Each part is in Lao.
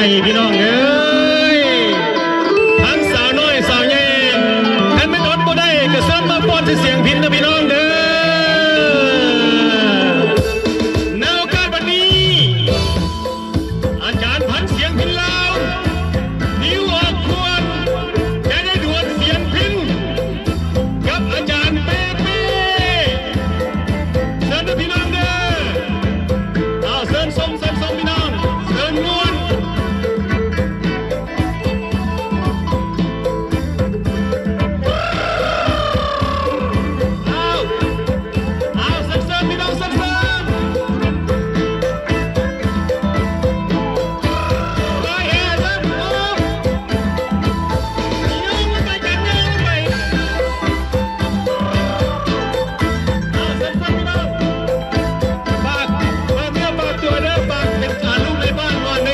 ພີ່ນ້ອງເອີຍ ທັງສາວນ້ອຍສາວໃຫຍ່ ຄັນແມ່ນອົດບໍ່ໄດ້ກໍເຊີນມາປ້ອນໃສ່ສຽງພິນເດີພີ່ນ້ອງເດີ. ໃນໂອກາດບັດນີ້ ອາຈານພັນສຽງພິນລາວ ນິວອອກຄວນ ຈະໄດ້ດວນສຽງພິນ ກັບອາຈານເປເປ້ ເຊີນເດີພີ່ນ້ອງເດີ. ເອົາ ເຊີນຊົມ ເຊີນຊົມພີ່ນ້ອງ ເຊີນມ່ວນ. ເອົາ ເອົາ ເຊີນໆ ພີ່ນ້ອງ ເຊີນໆ ໄປແຫ່ເດີ ໂອ້ ໂຍກລົງໄປກັນ ໂຍກລົງໄປ. ເອົາ ເຊີນໆ ພີ່ນ້ອງ ຝາກ ຝາກເນື້ອຝາກຕົວເດີ ຝາກເປັນ ອ່າ ລູກໃນບ້ານ ວ່າໃນ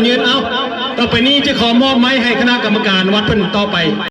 ຍືນ ເອົາ ຕໍ່ໄປນີ້ຈະຂໍມອບໄມໃຫ້ຄະນະກຳມະການວັດເພິ່ນຕໍ່ໄປ.